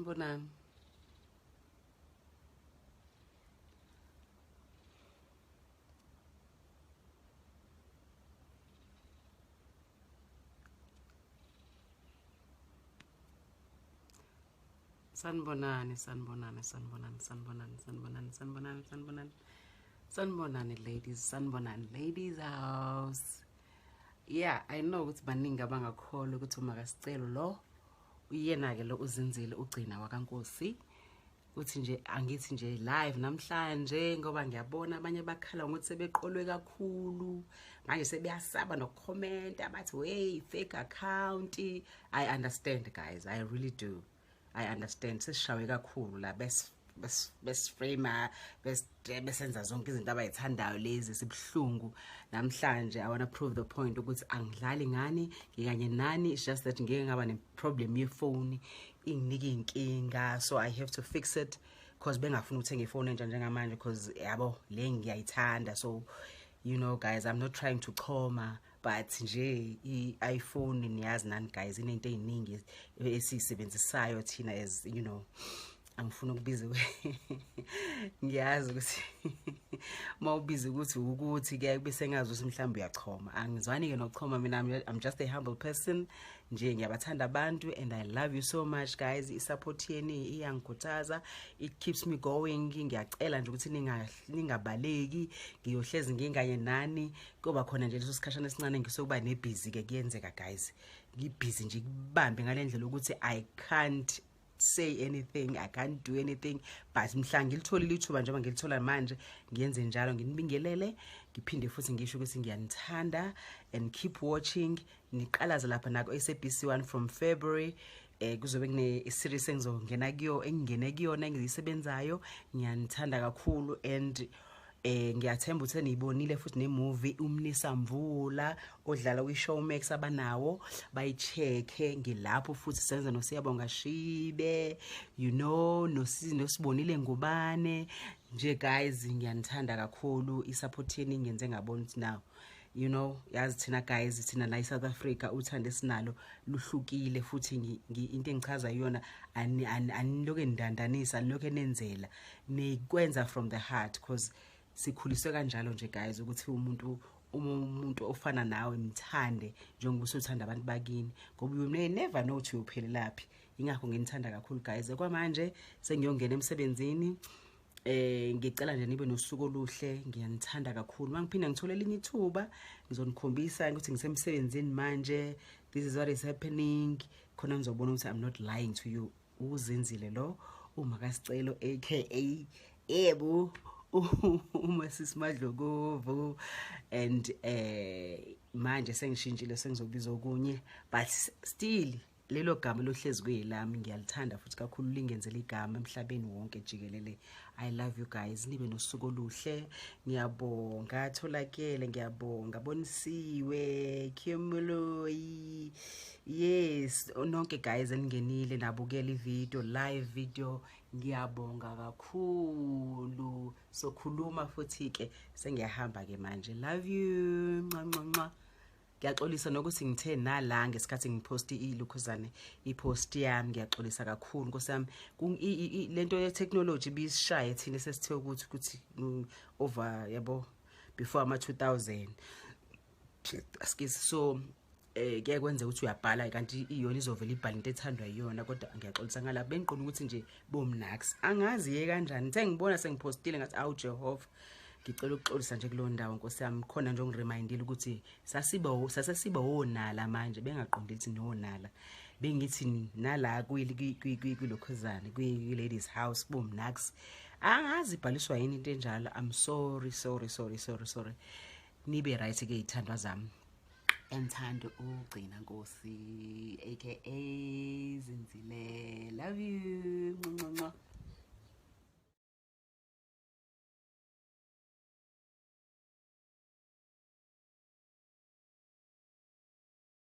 Sanibonani. Sanibonani, sanibonani, sanibonani, sanibonani, sanibonani, sanibonani, sanibonani. Sanibonani ladies, sanibonani ladies house. Yeah, I know ukuthi baningi abangakholwa ukuthi uMakaSicelo lo uyena ke lo uZinzile ugcina wakaNkosi. Uthi nje angithi nje live namhlanje ngoba ngiyabona abanye bakhala ngokuthi sebeqolwe kakhulu manje, sebeyasaba nokukhomenta, bathi hey, fake account. I understand guys, I really do, I understand. Sesishawe kakhulu la, bes besiframe, besenza zonke izinto abayithandayo lezi, sibuhlungu. Namhlanje I want to prove the point ukuthi angidlali ngani, ngikanye nani. It's just that ngeke ngaba ne problem yefoni, inginike inkinga, so I have to fix it because bengafuni ukuthenga ifoni entsha njengamanje, because yabo le ngiyayithanda. So you know guys, I'm not trying to choma, but nje i-iPhone, niyazi nani guys, inento eziningi esiyisebenzisayo thina as you know, angifuni ukubiza, ngiyazi ukuthi mawubiza ukuthi kuyaye kube sengazi ukuthi mhlawumbe uyachoma. Angizwani ke nokuchoma mina, I'm just a humble person nje. Ngiyabathanda abantu and I love you so much guys. I-support yeni iyangikhuthaza, it keeps me going. Ngiyacela nje ukuthi ningabaleki, ngiyohlezi nginganye nani. Kuba khona nje leso sikhashana esincane ngisokuba nebusy ke, kuyenzeka guys, ngibusy nje kubambe ngalendlela ukuthi I can't say anything, I can't do anything, but mhla ngilitholile ithuba njengoba ngilithola manje, ngiyenze njalo, nginibingelele, ngiphinde futhi ngisho ukuthi ngiyanithanda and keep watching. Niqalaze lapha nako SABC 1 from February, kuzobe kune series engizongena kuyo, engingene kuyona, engiyisebenzayo. Ngiyanithanda kakhulu and ngiyathemba ukuthi niyibonile futhi nemovie uMnisa Mvula odlala kwi-Showmax, abanawo bayicheck-e. Ngilapho futhi senza noSiyabonga Shibe, noSibonile Ngubane nje. Guys, ngiyanithanda kakhulu. I-support yeni ingenze ngabona ukuthi now yazi thina guys, thina la eSouth Africa, uthando esinalo luhlukile futhi. Into engichaza iyona, aniloke nidandanisa, anilokhe nenzela, nikwenza from the heart, because sikhuliswe kanjalo nje guys, ukuthi umuntu, uma umuntu ofana nawe, mthande njengoba usuthanda abantu bakini, ngoba you may never know ukuthi uyophelelaphi. Ingakho nginithanda kakhulu guys. Kwamanje sengiyongena emsebenzini. Ngicela nje nibe nosuku oluhle, ngiyanithanda kakhulu. Mangiphinda ngithola elinye ithuba, ngizonikhombisa ukuthi ngisemsebenzini manje, this is what is happening khona, nizobona ukuthi I'm not lying to you. UZinzile lo, uMakaSicelo, aka Ebu uma sisimadlokovu, and manje sengishintshile, sengizobiza okunye, but still lelo gama lohlezi kuyelami. Ngiyalithanda futhi kakhulu, lingenzela igama emhlabeni wonke jikelele. I love you guys, nibe nosuku oluhle. Ngiyabonga Tholakele, ngiyabonga Bonisiwe Khimoloyi. Yes, nonke guys eningenile nabukela ivideo, live video, ngiyabonga kakhulu. Sokhuluma futhi ke, sengiyahamba ke manje. Love you, nca nca nca. Ngiyaxolisa nokuthi ngithe nala ngesikhathi ngiposti ilukhuzane, ipost yami, ngiyaxolisa kakhulu nkosi yami. Lento ye technology ibisishaye thina sesithe ukuthi over yabo before ama 2000 askies, so kuye kwenze ukuthi uyabhala kanti iyona izovela ibhala into ethandwa iyona. Kodwa ngiyaxolisa ngalapho, bengiqonda ukuthi nje bomnax, angazi ye kanjani, ngithe ngibona sengipostile ngathi awu Jehova. Ngicela ukuxolisa nje kulowo ndawo nkosi yami. Khona nje ongiremindile ukuthi sasiba sasesiba wonala manje, bengaqondi ukuthi nonala, bengithi nala kwilokhuzane, kwi-ladies house bomnax, angazi ibhaliswa yini into enjalo. I'm sorry, sorry, sorry, sorry, sorry. Nibe right ke ithandwa zami. Enthando ugcina Nkosi, aka Zinzile. Love you.